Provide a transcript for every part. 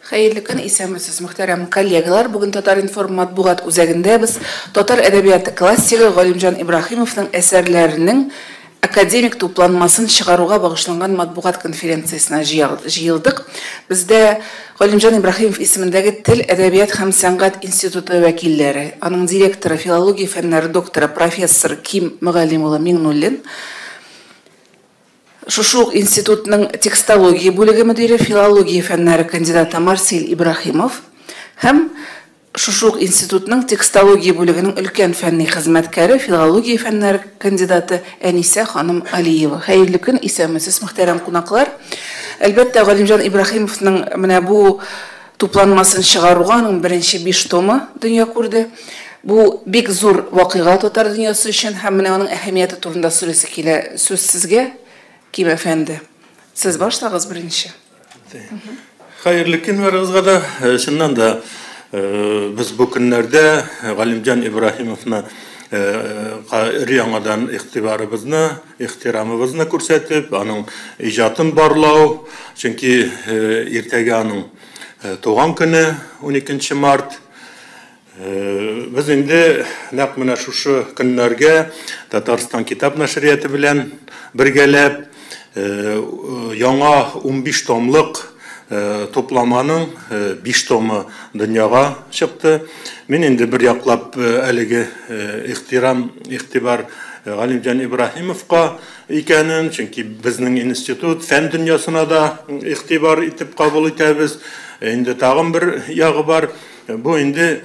Хәерле көн, исәнмесез, мөхтәрәм коллегалар. Бүген Татар-информ матбугат үзәгендә без татар әдәбияты классигы Галимҗан Ибраһимовның әсәрләренең академик тупланмасын чыгаруга багышланган матбугат конференциясенә җыелдык. Бездә Галимҗан Ибраһимов исемендәге Тел, әдәбият һәм сәнгать институты вәкилләре, аның директоры, филология фәннәре докторы, профессор Ким Мөгаллим улы Миңнуллин, шушы ук институтның текстология бүлеге мөдире, филология фәннәре кандидаты Марсель Ибраһимов һәм шушы ук институтның текстология бүлегенең өлкән фәнни хезмәткәре, филология фәннәре кандидаты Әнисә ханым Алиева. Хәерле көн, исәнмесез, мөхтәрәм кунаклар. Әлбәттә, Галимҗан Ибраһимовның менә бу тупланмасын чыгаруга аның беренче 5 томы дөнья күрде. Бу бик зур вакыйга татар дөньясы өчен һәм менә аның әһәмияте турында сөйлисе килә. Сүз сезгә, Ким әфәнде. Сез башлагыз беренче. Хәерле көн барыгызга да. Чыннан да без бу көннәрдә Галимҗан Ибраһимовны өр-яңадан игътибарыбызны, ихтирамыбызны күрсәтеп, аның иҗатын барлау, чөнки иртәгә аның туган көне 12 март. Без инде нәкъ менә шушы көннәргә Татарстан китап нәшрияты белән бергәләп яңа 15 томлык тупламаның 5 томы дөньяга чыкты. Мин инде бер яклап әлеге ихтирам, игътибар Галимҗан Ибраһимовка икәнен, чөнки безнең институт фән дөньясына да игътибар итеп кабул итәбез. Инде тагын бер ягы бар. Бу инде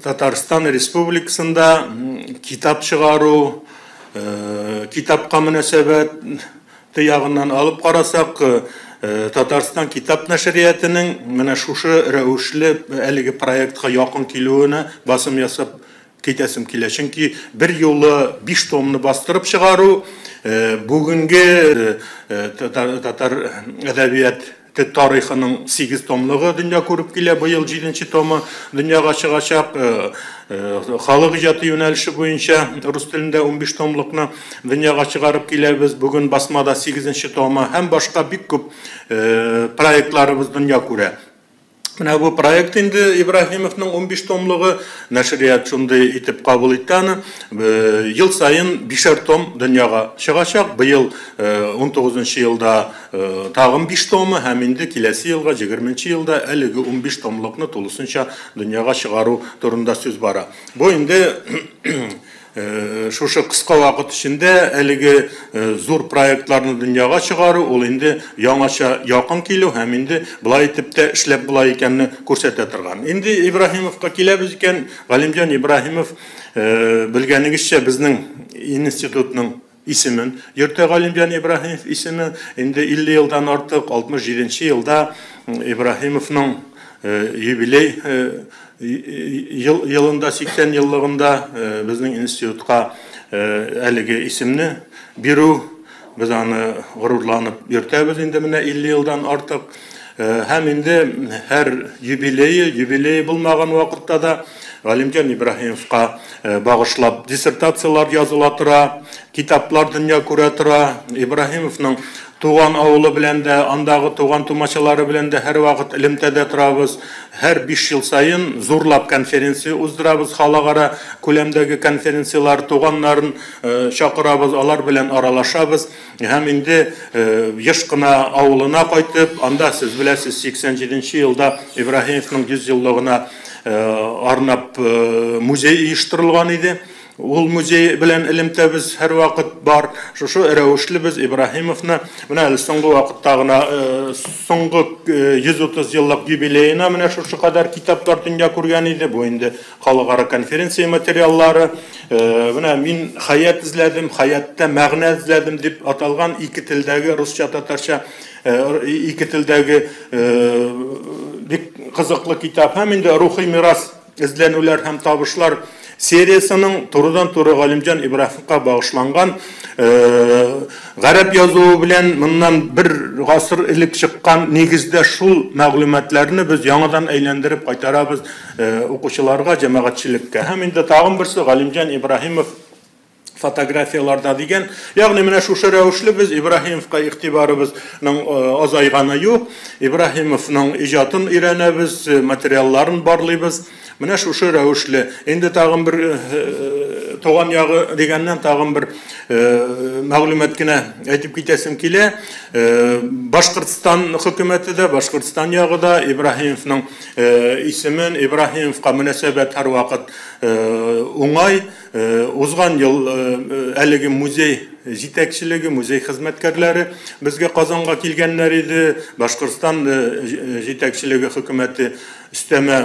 Татарстан Республикасында китап чыгару, китапка мөнәсәбәт ягыннан алып карасак, Татарстан китап нәшриятының менә шушы рәвешле әлеге проектка якын килүенә басым ясап китәсем килә. Чөнки бер юлы 5 томны бастырып чыгару бүгенге татар әдәбият тарихының 8 томлыгы дөнья күреп килә. Быел 7 томы дөньяга чыгачак. Халык иҗаты юнәлеше буенча рус телендә 15 томлыкны дөньяга чыгарып киләбез. Бүген басмада 8 томы һәм башка бик күп проектларыбыз дөнья күрә. Менә бу проект инде Ибраһимовның 15 томлыгы нәшрият шундый итеп кабул итте аны. Ел саен 5 том дөньяга чыгачак. Быел 19 елда тагын 5 томы һәм инде киләсе елга 20 елда әлеге 15 томлыкны тулысынча дөньяга чыгару турында сүз бара. Бу инде шушы кыска вакыт эчендә әлеге зур проектларны дөньяга чыгару, ул инде яңача якын килү һәм инде былай итеп тә эшләп була икәнне күрсәтә торган. Инде Ибраһимовка киләбез икән, Галимҗан Ибраһимов белгәнегезчә безнең институтның исемен йөртә. Галимҗан Ибраһимов исеме инде 50 елдан артык, 67 елда Ибраһимовның юбилей елында, 80 еллыгында безнең институтка әлеге исемне бирү, без аны горурланып йөртәбез инде менә 50 елдан артык. Һәм инде һәр юбилее, юбилее булмаган вакытта да Галимҗан Ибраһимовка багышлап диссертациялар языла тора, китаплар дөнья күрә тора. Ибраһимовның туган авылы белән дә, андагы туган тумачалары белән дә һәр вакыт элемтәдә торабыз. Һәр 5 ел саен зурлап конференция уздырабыз, халыкара күләмдәге конференциялар, туганнарын чакырабыз, алар белән аралашабыз. Һәм инде еш кына авылына кайтып, анда сез беләсез, 87 елда Ибраһимовның 100 еллыгына арнап музей оештырылган иде. Ул музей белән элемтәбез һәр вакыт бар. Шушы рәвешле без Ибраһимовны менә әле соңгы вакытта гына соңгы 130 еллык юбилеена менә шушы кадәр китаплар дөнья күргән иде. Бу инде халыкара конференция материаллары. Менә мин хаят эзләдем, хаятта мәгънә эзләдем дип аталган ике телдәге, русча, татарча ике телдәге бик кызыклы китап. Һәм инде рухи мирас эзләнүләр һәм табышлар сериясының турыдан-туры Галимҗан Ибраһимовка багышланган гарәп язуы белән моннан бер гасыр элек чыккан нигездә шул мәгълүматларны без яңадан әйләндереп кайтарабыз укучыларга, җәмәгатьчелеккә. Һәм инде тагын берсе Галимҗан Ибраһимов фотографияларда дигән. Ягъни менә шушы рәвешле без Ибраһимовка игътибарыбызның азайганы юк. Ибраһимовның иҗатын өйрәнәбез, материалларын барлыйбыз. Менә шушы рәвешле. Инде тагын бер туган ягы дигәннән тагын бер мәгълүмат кенә әйтеп китәсем килә. Башкортстан хөкүмәте дә, Башкортстан ягы да Ибраһимовның исемен, Ибраһимовка мөнәсәбәт һәрвакыт уңай. Узган ел әлеге музей җитәкчелеге, музей хезмәткәрләре безгә Казанга килгәннәр иде. Башкортстан җитәкчелеге хөкүмәте өстәмә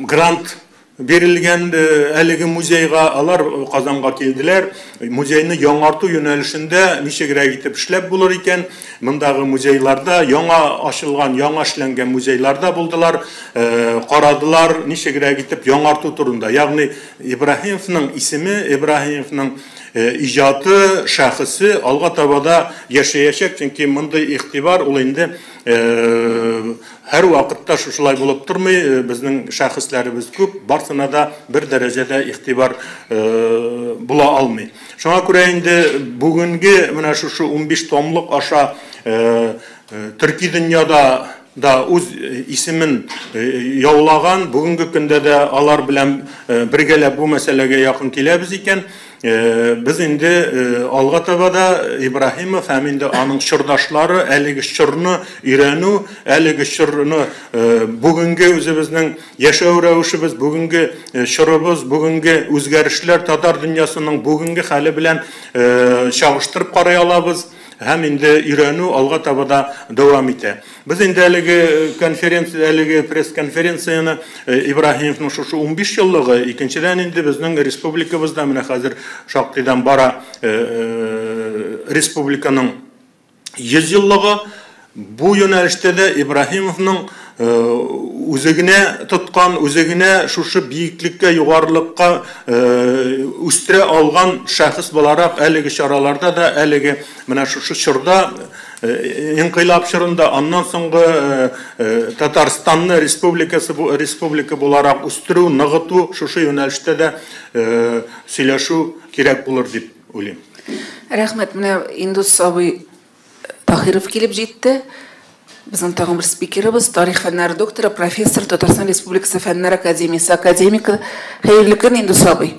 грант бирелгән әлеге музейга, алар Казанга килделәр. Музейны яңарту юнәлешендә ничегрәк итеп эшләп булыр икән, мондагы музейларда, яңа ачылган, яңа эшләнгән музейларда булдылар, карадылар, ничегрәк итеп яңарту турында. Ягъни Ибраһимовның исеме, Ибраһимовның иҗаты, шәхесе алга таба да яшәячәк, чөнки мондый игътибар ул инде һәр вакытта шушылай булып тормый. Безнең шәхесләребез күп, барсына да бер дәрәҗәдә игътибар була алмый. Шуңа күрә инде бүгенге менә шушы 15 томлык аша төрки дөньяда да үз исемен яулаган, бүгенге көндә дә алар белән бергәләп бу мәсьәләгә якын киләбез икән, без инде алга таба да Ибраһимов һәм инде аның чордашлары әлеге чорны өйрәнү, әлеге чорны бүгенге үзебезнең яшәү рәвешебез, бүгенге чорыбыз, бүгенге үзгәрешләр татар дөньясының бүгенге хәле белән чагыштырып карый алабыз һәм инде өйрәнү алга таба да дәвам итә. Без инде әлеге конференция, әлеге пресс-конференцияне Ибраһимовның шушы 15 еллыгы, икенчедән инде безнең республикабызда менә хәзер шактыйдан бара республиканың 100 еллыгы. Бу юнәлештә дә Ибраһимовның үзе генә тоткан, үзе генә шушы биеклеккә, югарылыкка үстерә алган шәхес буларак әлеге чараларда да, әлеге менә шушы чорда, инкыйлаб чорында, аннан соңгы Татарстанны республикасы, республика буларак үстерү, ныгыту шушы юнәлештә дә сөйләшү кирәк булыр дип уйлыйм. Рәхмәт. Менә Индус абый Тахиров килеп җитте. Безнең тагын бер спикерыбыз, тарих фәннәре докторы, профессор, Татарстан Республикасы Фәннәр академиясе академигы. Хәерле көн, Индус абый.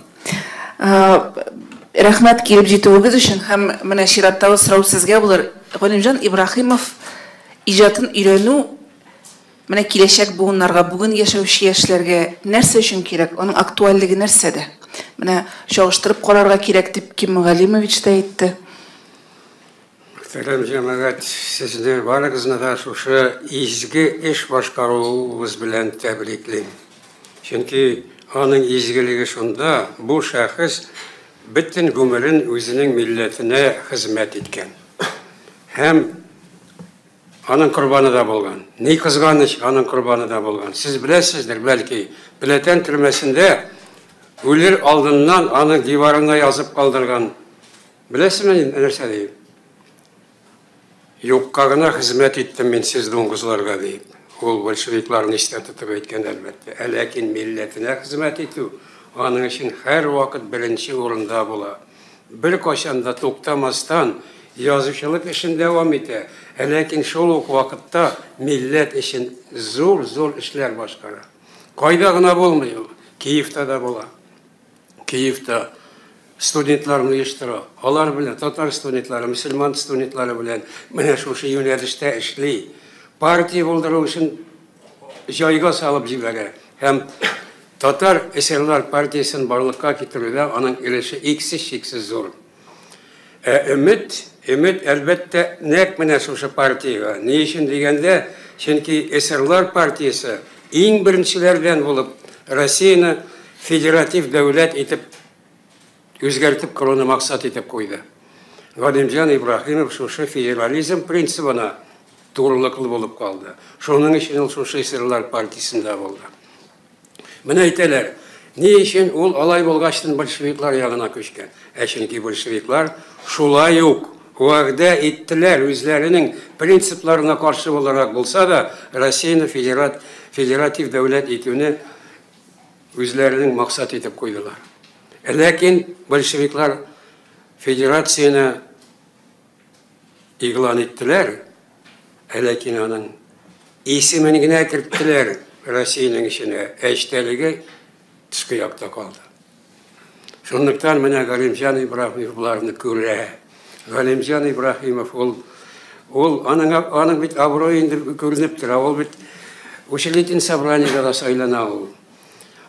Рәхмәт килеп җитүегез өчен һәм менә чираттагы сорау сезгә булыр. Галимҗан Ибраһимов иҗатын өйрәнү менә киләчәк буыннарга, бүген яшәүче яшьләргә нәрсә өчен кирәк? Аның актуальлеге нәрсәдә? Менә чагыштырып карарга кирәк дип Ким Галимович та әйтте. Мөхтәрәм җәмәгать, сезне барыгызны да шушы изге эш башкаруыгыз белән тәбриклим. Чөнки аның изгелеге шунда, бу шәхес бөтен гомерен үзенең милләтенә хезмәт иткән. Һәм аның корбаны да булган. Ни кызганыч, аның корбаны да булган. Сез беләсездер, бәлки, Пләтән төрмәсендә үлер алдыннан аның диварына язып калдырган. Беләсезме нәрсә дип? Юкка гына хезмәт иттем мин сез дуңгызларга дип. Ул большевикларны истә тотып әйткән әлбәттә. Ә ләкин милләтенә хезмәт итү аның өчен һәрвакыт беренче урында була. Бер кайчан да туктамастан язучылык эшен дәвам итә. Ә ләкин шул ук вакытта милләт өчен зур-зур эшләр башкара. Кайда гына булмый ул. Киевта да була. Киевта студентларны оештыра. Алар белән татар студентлары, мөселман студентлары белән менә шушы юнәлештә эшли. Партия булдыру өчен җайга салып җибәрә. Һәм татар эсерлар партиясен барлыкка китерүдә аның өлеше иксез-чиксез зур. Ә өмет, өмет әлбәттә нәкъ менә шушы партиягә. Ни өчен дигәндә, чөнки эсерлар партиясе иң беренчеләрдән булып Россияне федератив дәүләт итеп үзгәртеп коруны максат итеп куйды. Галимҗан Ибраһимов шушы федерализм принцибына турылыклы булып калды. Шуның өчен ул шушы эсерлар партиясендә булды. Менә әйтәләр, ни өчен ул алай булгачтын большевиклар ягына күчкән? Ә чөнки большевиклар шулай ук вәгъдә иттеләр, үзләренең принципларына каршы буларак булса да, Россияне федератив дәүләт итүне үзләренең максат итеп куйдылар. Ләкин большевиклар федерацияне игълан иттеләр, ләкин аның исемен генә керттеләр Россиянең эченә, ә эчтәлеге тышкы якта калды. Шунлыктан менә Галимҗан Ибраһимов боларны күрә. Галимҗан Ибраһимов ул аның бит абруе инде күренеп тора. Ул бит учредитель собраниеда да сайлана ул.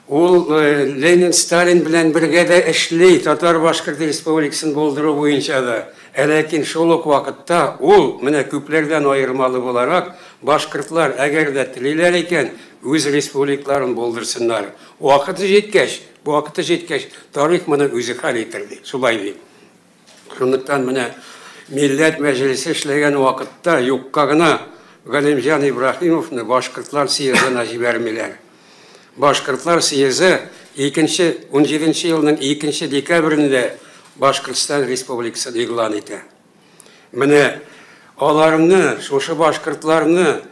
Ул Ленин, Сталин белән бергә дә эшли, Татар-Башкорт республикасын булдыру буенча да. Ләкин шул ук вакытта ул менә күпләрдән аермалы буларак, башкортлар әгәр дә телиләр икән, үз республикаларын булдырсыннар. Вакыты җиткәч, тарих моны үзе хәл итер, ди. Шулай ди. Шунлыктан менә Милләт Мәҗлесе эшләгән вакытта юкка гына Галимҗан Ибраһимовны башкортлар съездына җибәрмиләр. Башкортлар съезды 17 елның 2 декабрендә Башкортстан Республикасын игълан итә. Менә аларны, шушы башкортларны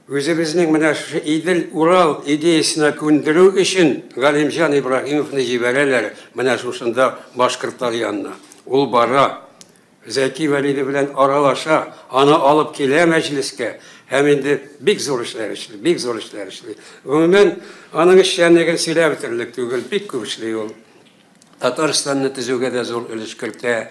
үзебезнең менә шушы Идел-Урал идеясына күндерү өчен Галимҗан Ибраһимовны җибәрәләр менә шушында башкортлар янына. Ул бара, Зәки Вәлиде белән аралаша, аны алып килә мәҗлескә һәм инде бик зур эшләр эшли, бик зур эшләр эшли. Гомумән, аның эшчәнлеген сөйләп бетерерлек түгел, бик күп эшли ул. Татарстанны төзүгә дә зур өлеш кертә,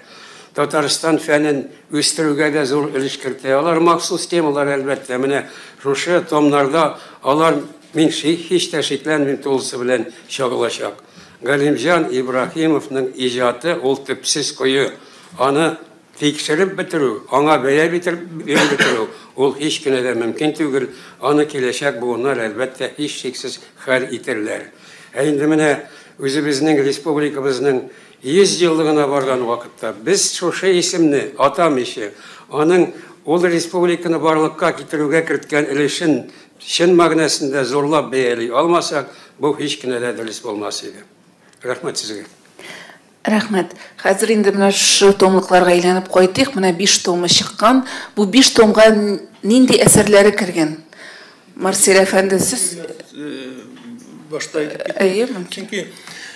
Татарстан фәнен үстерүгә дә зур өлеш кертә. Алар махсус темалар, әлбәттә. Менә шушы томнарда алар, мин һич тә шикләнмим, тулысы белән чагылачак. Галимҗан Ибраһимовның иҗаты ул төпсез кое. Аны тикшереп бетерү, аңа бәя биреп бетерү ул һич кенә дә мөмкин түгел. Аны киләчәк буыннар, әлбәттә, һичшиксез хәл итерләр. Ә инде менә үзебезнең республикабызның 100 еллыгына барган вакытта без шушы исемне атамыйча, аның ул республиканы барлыкка китерүгә керткән өлешен чын мәгънәсендә зурлап бәяли алмасак, бу һич кенә дә дөрес булмас иде. Рәхмәт сезгә. Рәхмәт. Хәзер инде менә шушы томлыкларга әйләнеп кайтыйк. Менә 5 томы чыккан. Бу 5 томга нинди әсәрләре кергән? Марсель әфәнде, сез башта әйтеп киттегез. Әйе, мөмкин. Чөнки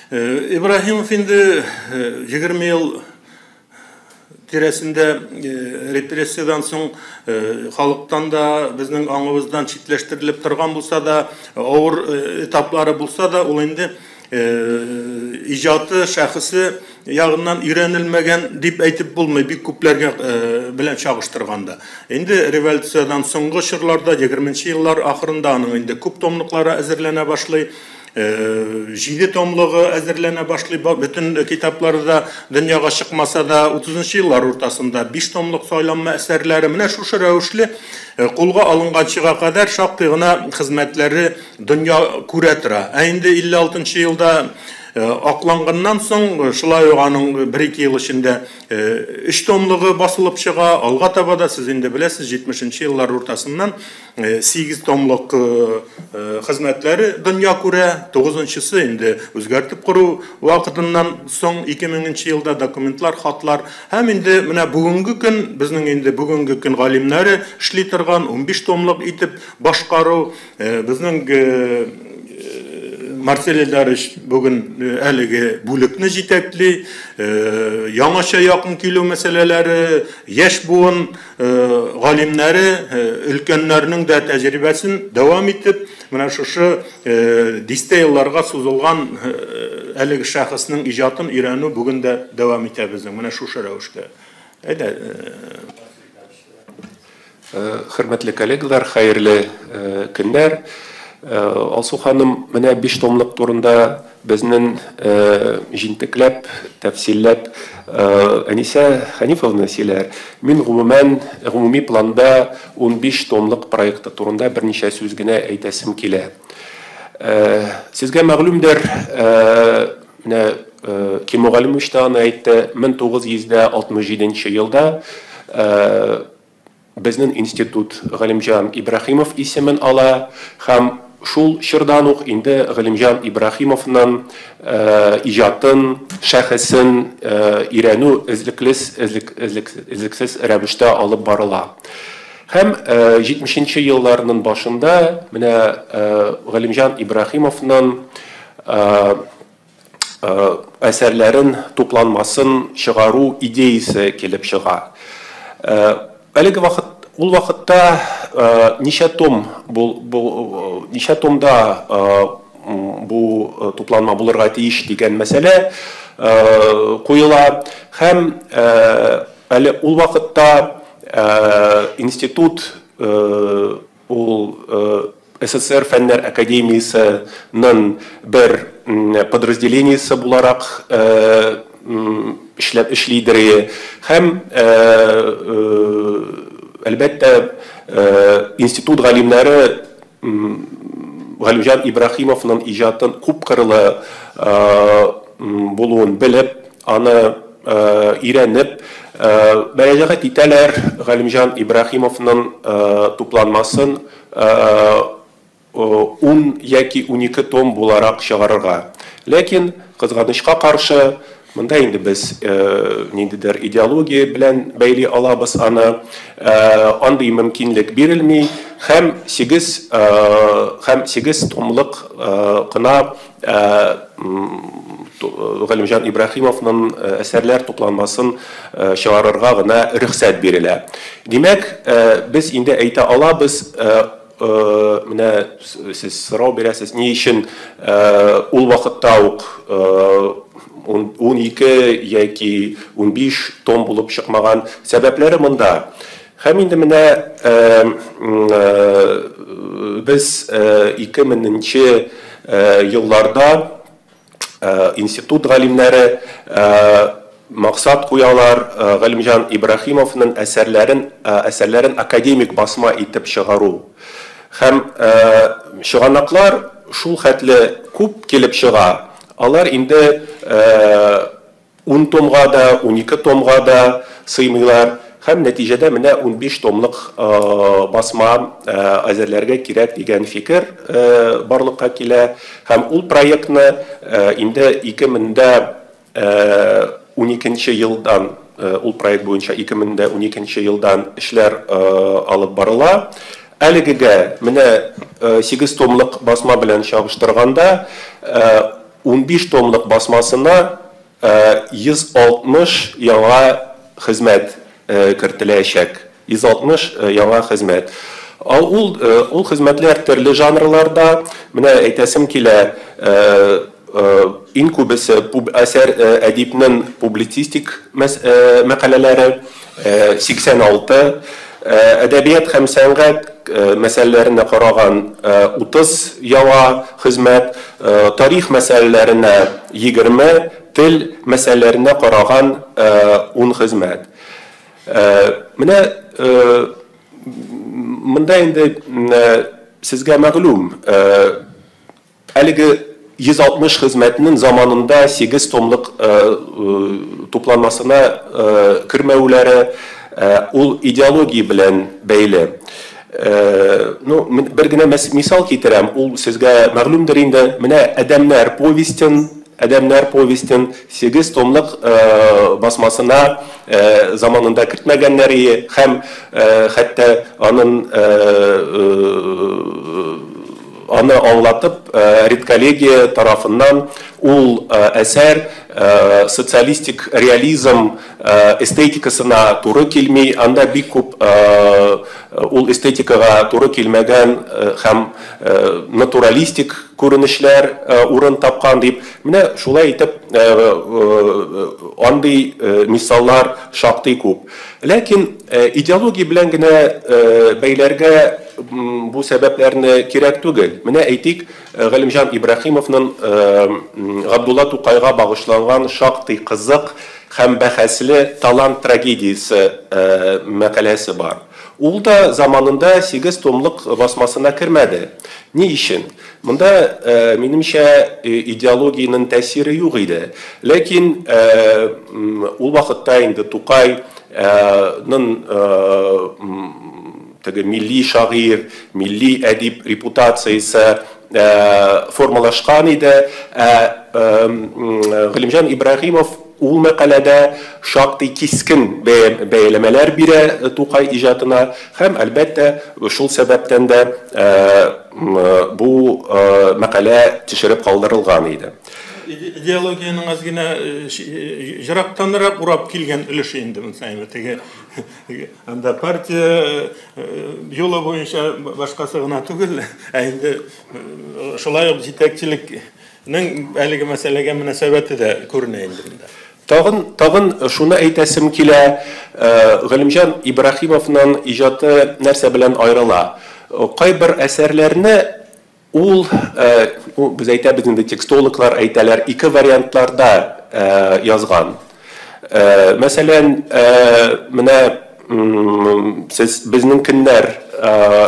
Ибраһимов инде 20 ел тирәсендә репрессиядан соң халыктан да, безнең аңыбыздан читләштерелеп торган булса да, авыр этаплары булса да, ул инде иҗаты, шәхесе ягыннан өйрәнелмәгән дип әйтеп булмый, бик күпләргә белән чагыштырганда. Инде революциядән соңгы чорларда, 20 еллар ахырында аның инде күп томлыклары әзерләнә башлый. 7 томлыгы әзерләнә башлый, бөтен китаплары да дөньяга чыкмаса да, 30 еллар уртасында 5 томлык сайланма әсәрләре менә шушы рәвешле кулга алынганчыга кадәр шактый гына хезмәтләре дөнья күрә тора. Ә инде 56 елда акланганнан соң, шулай ук аның 1-2 ел эчендә 3 томлыгы басылып чыга. Алга таба да сез инде беләсез, 70 еллар уртасыннан 8 томлык хезмәтләре дөнья күрә. 9-нчысы инде үзгәртеп кору вакытыннан соң 2000 елда документлар, хатлар һәм инде менә бүгенге көн, безнең инде бүгенге көн галимнәре эшли торган 15 томлык итеп башкару безнең Марсель Илдарович бүген әлеге бүлекне җитәкли, яңача якын килү мәсьәләләре, яшь буын галимнәре, өлкәннәрнең дә тәҗрибәсен дәвам итеп, менә шушы дистә елларга сузылган әлеге шәхеснең иҗатын өйрәнү бүген дә дәвам итә безнең менә шушы рәвештә. Әйдә. Хөрмәтле коллегалар, хәерле көннәр. Алсу ханым, менә 5 томлык турында безнең җентекләп, тәфсилләп Әнисә Хәнифовна сөйләр. Мин гомумән, гомуми планда 15 томлык проекты турында берничә сүз генә әйтәсем килә. Сезгә мәгълүмдер, менә Ким Мөгаллимович та аны әйтте, 1967 елда безнең институт Галимҗан Ибраһимов исемен ала һәм шул чордан ук инде Галимҗан Ибраһимовның иҗатын, шәхесен өйрәнү эзлексез рәвештә алып барыла. Һәм 70 елларның башында менә Галимҗан Ибраһимовның әсәрләрен тупланмасын чыгару идеясы килеп чыга. Әлеге вакыт, ул вакытта ничә том ничә томда бу тупланма булырга тиеш дигән мәсьәлә куела һәм әле ул вакытта институт ул СССР Фәннәр Академиясенең бер подразделениесе буларак эшләп эшлидер һәм әлбәттә институт галимнәре Галимҗан Ибраһимовның иҗатын күпкырлы булуын белеп, аны өйрәнеп, мөрәҗәгать итәләр Галимҗан Ибраһимовның тупланмасын 10 яки 12 том буларак чыгарырга. Ләкин кызганычка каршы, монда инде без ниндидер идеология белән бәйли алабыз аны, андый мөмкинлек бирелми һәм 8 һәм 8 томлык кына Галимҗан Ибраһимовның әсәрләр тупланмасын чыгарырга гына рөхсәт бирелә. Димәк, без инде әйтә алабыз, менә сез сорау бирәсез, ни өчен ул вакытта ук 12 яки 15 том булып чыкмаган, сәбәпләре монда. Һәм инде менә без 2000 елларда институт галимнәре максат куялар Галимҗан Ибраһимовның әсәрләрен академик басма итеп чыгару. Һәм чыганаклар шул хәтле күп килеп чыга. Алар инде 10 томга да, 12 томга да сыймыйлар. Һәм нәтиҗәдә менә 15 томлык басма әзерләргә кирәк дигән фикер барлыкка килә. Һәм ул проектны инде 2012 елдан, ул проект буенча 2012 елдан эшләр алып барыла. Әлегегә менә 8 томлык басма белән чагыштырганда 15 томлык басмасына 160 яңа хезмәт кертеләчәк. 160 яңа хезмәт. Ул хезмәтләр төрле жанрларда, менә әйтәсем килә, иң күбесе әсәр әдипнең публицистик мәкаләләре 86, әдәбият һәм сәнгать мәсьәләләренә караган 30 яңа хезмәт, тарих мәсьәләләренә 20, тел мәсьәләләренә караган 10 хезмәт. Менә монда инде сезгә мәгълүм, әлеге 160 хезмәтнең заманында 8 томлык тупланмасына кермәүләре ул идеология белән бәйле. Ну, бер генә мисал китерәм, ул сезгә мәгълүмдер инде. Менә Адәмнәр повестен 8 томлык басмасына заманында кертмәгәннәр һәм хәтта аның аны аңлатып редколлегия тарафыннан ул әсәр социалистик реализм эстетикасына туры килми, анда бик күп ул эстетикага туры килмәгән һәм натуралистик күренешләр урын тапкан дип. Менә шулай итеп андый мисаллар шактый күп. Ләкин идеология белән генә бәйләргә бу сәбәпләрне кирәк түгел. Менә әйтик, Галимҗан Ибраһимовның Габдулла Тукайга багышланган шактый кызык һәм бәхәсле талант трагедиясе мәкаләсе бар. Ул да заманында 8 томлык басмасына кермәде. Ни өчен? Монда минемчә идеологиянең тәэсире юк иде. Ләкин ул вакытта инде Тукайның теге милли шагыйрь, милли әдип репутациясе формалашкан иде. Галимҗан Ибраһимов ул мәкаләдә шактый кискен бәяләмәләр бирә Тукай иҗатына һәм әлбәттә шул сәбәптән дә бу мәкалә төшереп калдырылган иде. Идеологиянең аз генә җырактанрак урап килгән өлеше инде, монысы теге анда партия юлы буенча башкасы гына түгел, ә инде шулай ук җитәкчелекнең әлеге мәсьәләгә мөнәсәбәте дә күренә инде монда. Тагын шуны әйтәсем килә, Галимҗан Ибраһимовның иҗаты нәрсә белән аерыла? Кайбер әсәрләрне ул, без әйтәбез инде, текстологлар әйтәләр, ике вариантларда язган. Мәсәлән, менә сез «Безнең көннәр»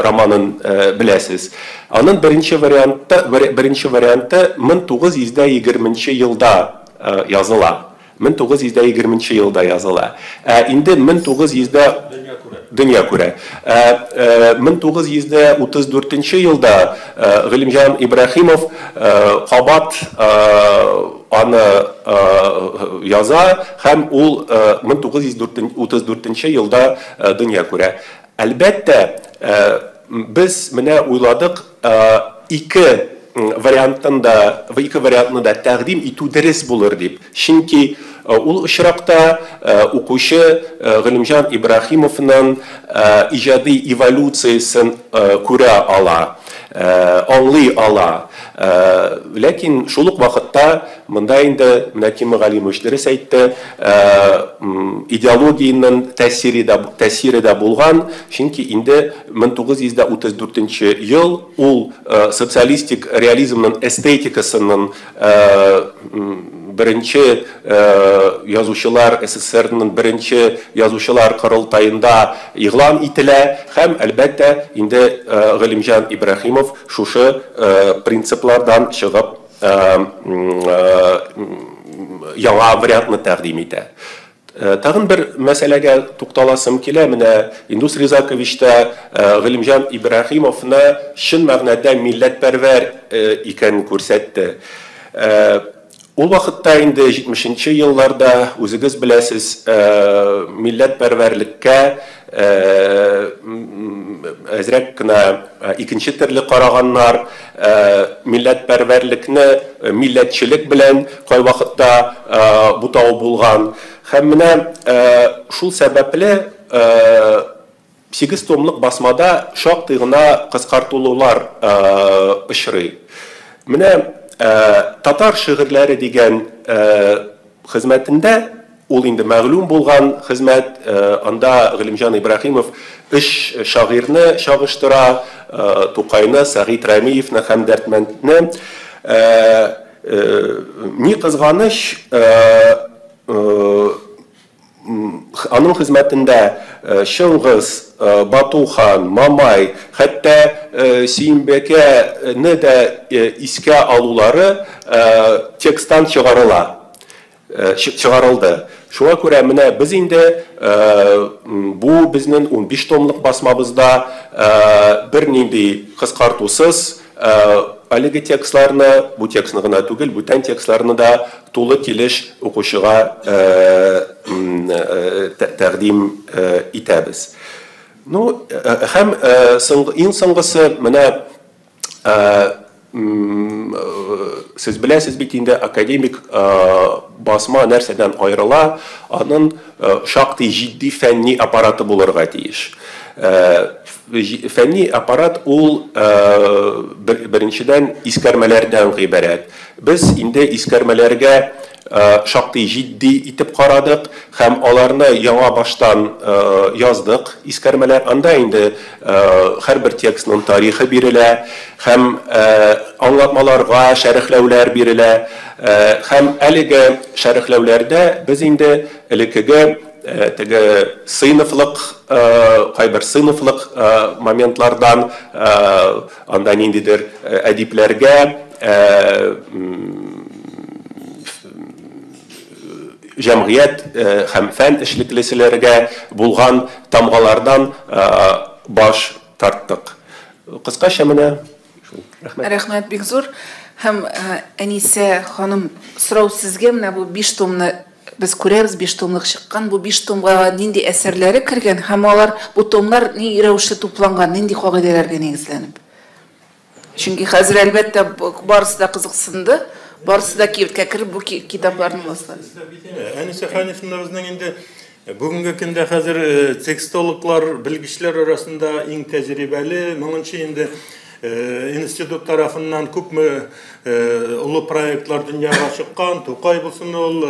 романын беләсез. Аның беренче варианты 1920 елда языла. 1920 елда языла. Инде 1900 дөнья күрә. 1934 елда Галимҗан Ибраһимов кабат аны яза һәм ул 1934 елда дөнья күрә. Әлбәттә, без менә уйладык, ике вариантны да тәкъдим итү дөрес булыр дип. Чөнки ул очракта укучы Галимҗан Ибраһимовның иҗади эволюциясен күрә ала, аңлый ала. Ләкин шул ук вакытта монда инде менә Тимур Галимович дөрес әйтте, идеологиянең тәэсире дә булган, чөнки инде 1934 ел ул социалистик реализмның эстетикасының беренче язучылар СССРның беренче язучылар корылтаенда игълан ителә һәм әлбәттә инде Галимҗан Ибраһимов шушы принциплардан чыгып яңа вариантны тәкъдим итә. Тагын бер мәсьәләгә тукталасым килә. Менә Индус Ризакович та Галимҗан Ибраһимовны чын мәгънәдә милләтпәрвәр икәнен күрсәтте. Ул вакытта инде 70 елларда үзегез беләсез, милләтпәрвәрлеккә әзрәк кенә икенче төрле караганнар, милләтпәрвәрлекне милләтчелек белән кайвакытта бутау булган. Һәм менә шул сәбәпле 8 томлык басмада шактый гына кыскартылулар очрый. Менә татар шигырьләре дигән хезмәтендә, ул инде мәгълүм булган хезмәт, анда Галимҗан Ибраһимов өч шагыйрьне чагыштыра, Тукайны, Сәгыйть Рәмиевне һәм Дәрдмәндне. Ни кызганыч, аның хезмәтендә Чыңгыз, Батухан, Мамай, хәтта Сөембикәне дә искә алулары тексттан чыгарылды. Шуңа күрә менә без инде бу безнең 15 томлык басмабызда бернинди кыскартусыз әлеге текстларны, бу текстны гына түгел, бүтән текстларны да тулы килеш укучыга тәкъдим итәбез. Ну, һәм иң соңгысы, менә сез беләсез бит инде, академик басма нәрсәдән аерыла, аның шактый җитди фәнни аппараты булырга тиеш. Фәнни аппарат ул беренчедән искәрмәләрдән гыйбарәт. Без инде искәрмәләргә шактый җитди итеп карадык һәм аларны яңа баштан яздык. Искәрмәләр анда инде һәрбер текстның тарихы бирелә һәм аңлатмаларга шәрехләүләр бирелә. Һәм әлеге шәрехләүләрдә без инде элеккеге теге сыйныфлык, кайбер сыйныфлык моментлардан анда ниндидер әдипләргә җәмгыять һәм фән эшлеклеселәргә булган тамгалардан баш тарттык. Кыскача менә шул. Рәхмәт. Рәхмәт бик зур. Һәм Әнисә ханым, сорау сезгә, менә бу 5 томны без күрәбез, 5 томлык чыккан. Бу 5 томга нинди әсәрләре кергән һәм алар бу томнар ни рәвешле тупланган, нинди кагыйдәләргә нигезләнеп? Чөнки хәзер әлбәттә барысы да кызыксынды. Барысы да кибеткә кереп бу китапларны аласылар. Әнисә Ханифовна безнең инде бүгенге көндә хәзер текстологлар, белгечләр арасында иң тәҗрибәле, моңынчы инде институт тарафыннан күпме олы проектлар дөньяга чыккан, Тукай булсын ул,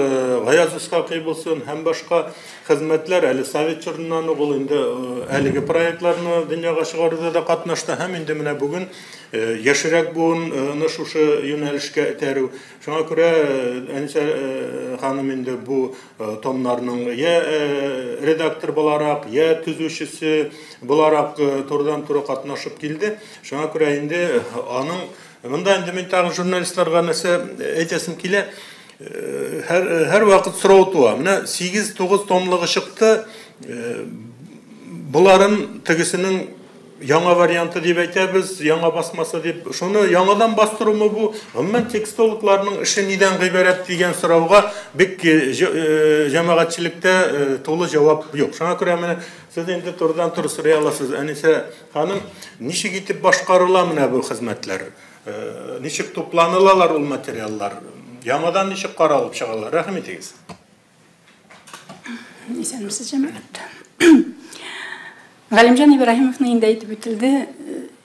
Гаяз Исхакый булсын һәм башка хезмәтләр әле совет чорыннан ук ул инде әлеге проектларны дөньяга чыгаруда да катнашты һәм инде менә бүген яшьрәк буынны шушы юнәлешкә этәрү. Шуңа күрә Әнисә ханым инде бу томнарның я редактор буларак, я төзүчесе буларак турыдан-туры катнашып килде. Шуңа күрә инде аның монда инде мин тагын журналистларга нәрсә әйтәсем килә. Һәр вакыт сорау туа. Менә 8-9 томлыгы чыкты. Буларын тегесенең яңа варианты дип әйтәбез, яңа басмасы дип. Шуны яңадан бастырумы бу? Гомумән текстологларның эше нидән гыйбарәт дигән сорауга бик җәмәгатьчелектә тулы җавап юк. Шуңа күрә менә сез инде турыдан-туры сорый аласыз, Әнисә ханым, ничек итеп башкарыла менә бу хезмәтләр? Ничек тупланылалар ул материаллар? Яңадан ничек каралып чыгалар? Рәхим итегез. Исәнмесез, җәмәгать. Галимҗан Ибраһимовның инде әйтеп үтелде,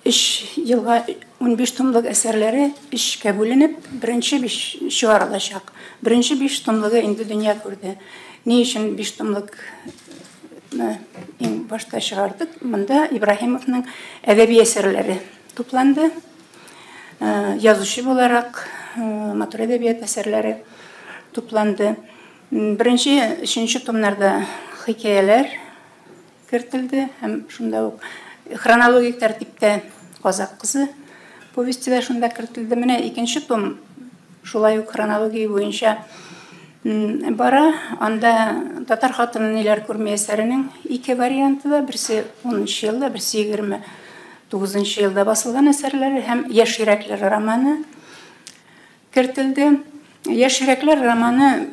3 елга 15 томлык әсәрләре 3кә бүленеп, беренче 5 чыгарылачак. Беренче 5 томлыгы инде дөнья күрде. Ни өчен 5 томлыкны иң башта чыгардык? Монда Ибраһимовның әдәби әсәрләре тупланды. Язучы буларак матур әдәбият әсәрләре тупланды. Беренче, өченче томнарда хикәяләр кертелде һәм шунда ук хронологик тәртиптә Казак кызы повести дә шунда кертелде. Менә икенче том шулай ук хронология буенча бара. Анда Татар хатыны ниләр күрми әсәренең ике варианты да, берсе 10 елда, берсе 29 елда басылган әсәрләре һәм Яшь йөрәкләр романы кертелде. Яшь йөрәкләр романы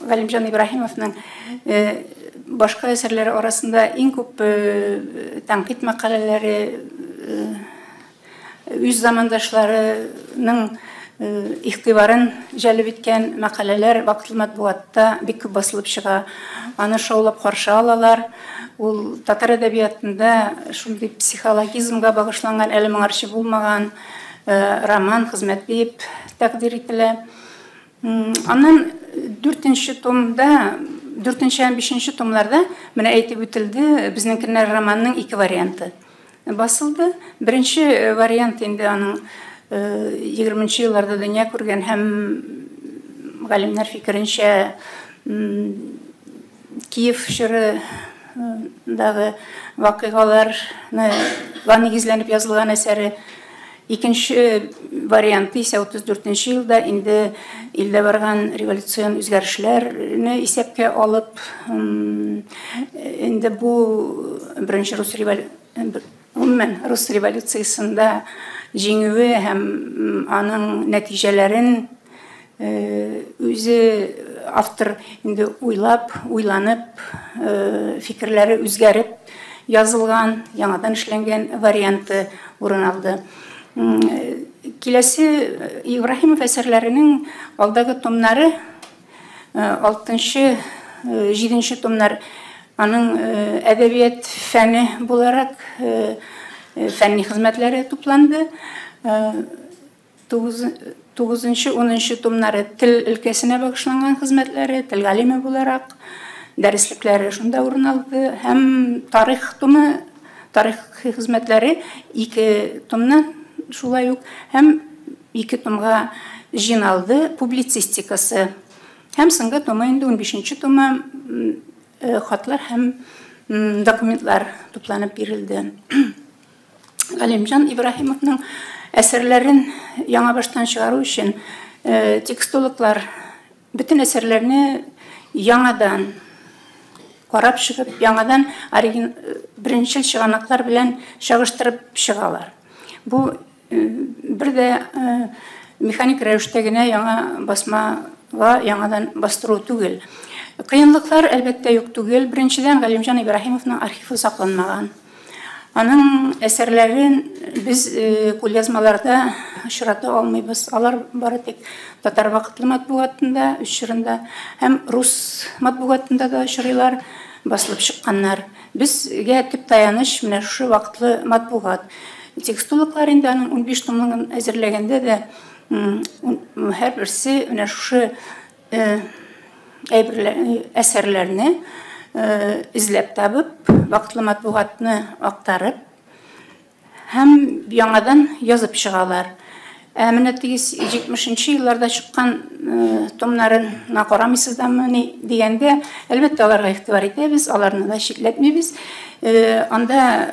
Галимҗан Ибраһимовның башка әсәрләре арасында иң күп тәнкыйть мәкаләләре, үз замандашларының игътибарын җәлеп иткән мәкаләләр вакытлы матбугатта бик күп басылып чыга. Аны шаулап каршы алалар. Ул татар әдәбиятында шундый психологизмга багышланган, әле моңарчы булмаган роман хезмәт дип тәкъдир ителә. Аннан 4 томда, 4 һәм 5 томларда менә әйтеп үтелде, безнең көннәр романның ике варианты басылды. Беренче вариант инде аның 20 елларда дөнья күргән һәм галимнәр фикеренчә Киев чорындагы вакыйгаларны нигезләнеп язылган әсәре. Икенче варианты исә 34 елда инде илдә барган революцион үзгәрешләрне исәпкә алып, инде бу беренче рус гомумән рус революциясендә җиңүе һәм аның нәтиҗәләрен үзе автор инде уйлап, уйланып, фикерләре үзгәреп язылган, яңадан эшләнгән варианты урын алды. Киләсе Ибраһимов әсәрләренең алдагы томнары, 6-нчы, 7-нче томнар аның әдәбият фәне буларак фәнни хезмәтләре тупланды. 9-нчы, 10-нчы томнары тел өлкәсенә багышланган хезмәтләре, тел галиме буларак дәреслекләре шунда урын алды һәм тарих томы, тарих хезмәтләре 2 томнан шулай ук һәм 2 томга җыйналды публицистикасы. Һәм соңгы томы инде 15-нче томы хатлар һәм документлар тупланып бирелде. Галимҗан Ибраһимовның әсәрләрен яңа баштан чыгару өчен текстологлар бөтен әсәрләрне яңадан карап чыгып, яңадан беренчел чыганаклар белән чагыштырып чыгалар. Бу бер дә механик рәвештә генә яңа басмага яңадан бастыру түгел. Кыенлыклар әлбәттә юк түгел. Беренчедән, Галимҗан Ибраһимовның архивы сакланмаган. Аның әсәрләрен без кулъязмаларда очрата алмыйбыз. Алар бары тик татар вакытлы матбугатында, үз чорында һәм рус матбугатында да очрыйлар, басылып чыкканнар. Безгә төп таяныч менә шушы вакытлы матбугат. Текстологлар инде аның 15 томлыгын әзерләгәндә дә һәрберсе менә шушы әсәрләрне эзләп табып, вакытлы матбугатны актарып һәм яңадан язып чыгалар. Ә менә теге 70 елларда чыккан томнарына карамыйсыз дамы дигәндә, әлбәттә, аларга игътибар итәбез, аларны да читләтмибез. Анда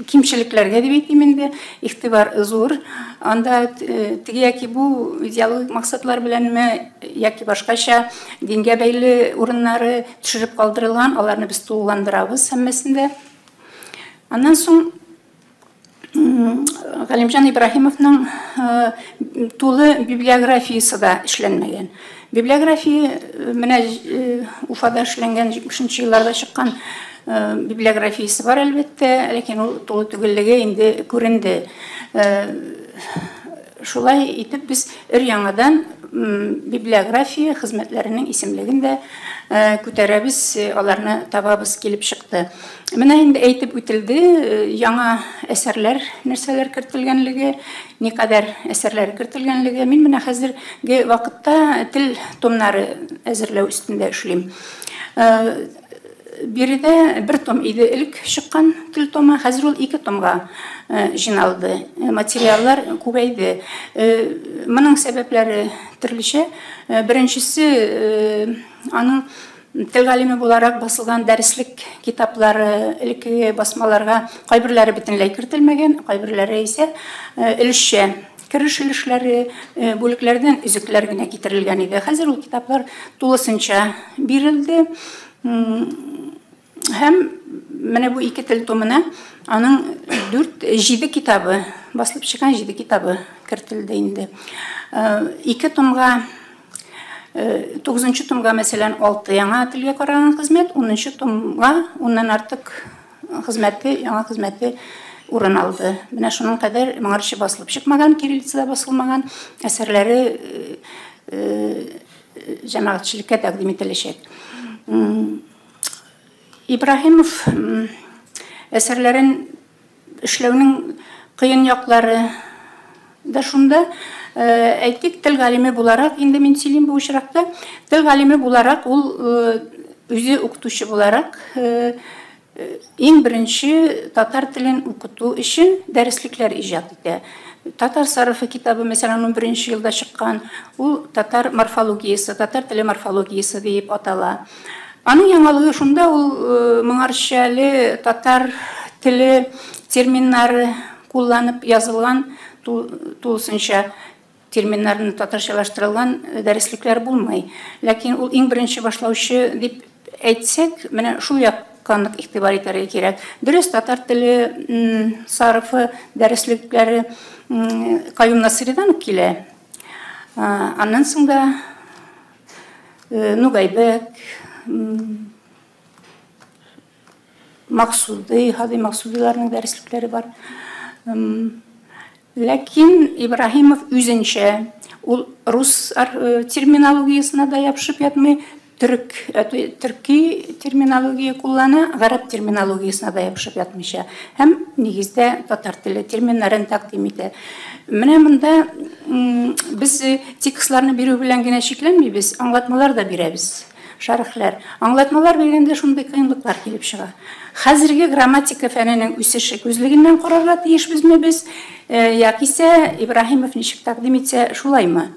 кимчелекләргә дип әйтим инде, игътибар зур. Анда теге яки бу идеологик максатлар беләнме, яки башкача дингә бәйле урыннары төшереп калдырылган, аларны без тулыландырабыз һәммәсендә. Аннан соң Галимҗан Ибраһимовның тулы библиографиясе дә эшләнмәгән. Библиография менә Уфада эшләнгән 70 елларда чыккан библиографиясе бар, әлбәттә, ләкин ул тулы түгеллеге инде күренде. Шулай итеп без өр-яңадан библиография хезмәтләренең исемлеген дә күтәрәбез, аларны табабыз килеп чыкты. Менә инде әйтеп үтелде, яңа әсәрләр нәрсәләр кертелгәнлеге, никадәр әсәрләр кертелгәнлеге. Мин менә хәзерге вакытта тел томнары әзерләү өстендә эшлим. Биредә бер том иде элек чыккан тел томы, хәзер ул 2 томга җыйналды. Материаллар күбәйде. Моның сәбәпләре төрлечә. Беренчесе, аның тел галиме буларак басылган дәреслек китаплары элеккеге басмаларга кайберләре бөтенләй кертелмәгән, кайберләре исә өлешчә кереш өлешләре, бүлекләрдән өзекләр генә китерелгән иде. Хәзер ул китаплар тулысынча бирелде. Һәм менә бу 2 тел томына аның 4-7 китабы, басылып чыккан 7 китабы кертелде инде. 2 томга, 9 томга, мәсәлән, 6 яңа телгә караган хезмәт, 10 томга уннан артык хезмәте, яңа хезмәте урын алды. Менә шуның кадәр моңарчы басылып чыкмаган, кириллицада басылмаган әсәрләре җәмәгатьчелеккә тәкъдим ителәчәк. Ибраһимов әсәрләрен эшләүнең кыен яклары да шунда. Әйтик, тел галиме буларак, инде мин сөйлим бу очракта, тел галиме буларак ул үзе укытучы буларак иң беренче татар телен укыту өчен дәреслекләр иҗат итә. Татар сарыфы китабы, мәсәлән, 11 елда чыккан, ул татар морфологиясе, татар теле морфологиясе дип атала. Аның яңалыгы шунда, ул моңарчы әле татар теле терминнары кулланып язылган, тулысынча терминнарны татарчалаштырылган дәреслекләр булмый. Ләкин ул иң беренче башлаучы дип әйтсәк, менә шул якка нык игътибар итәргә кирәк. Дөрес, татар теле сарыфы дәреслекләре Каюм Насыйридан ук килә. Аннан соң да Нугайбәк, Максуди, Һади Максудиларның дәреслекләре бар. Ләкин Ибраһимов үзенчә, ул рус терминологиясенә дә ябышып ятмый, төрки терминология куллана, гарәп терминологиясенә дә ябышып ятмыйча һәм нигездә татар теле терминнарын тәкъдим итә. Менә монда без текстларны бирү белән генә чикләнмибез, аңлатмалар да бирәбез, шәрехләр. Аңлатмалар биргәндә шундый кыенлыклар килеп чыга. Хәзерге грамматика фәненең үсеше күзлегеннән карарга тиешбезме без, яки исә Ибраһимов ничек тәкъдим итсә, шулаймы?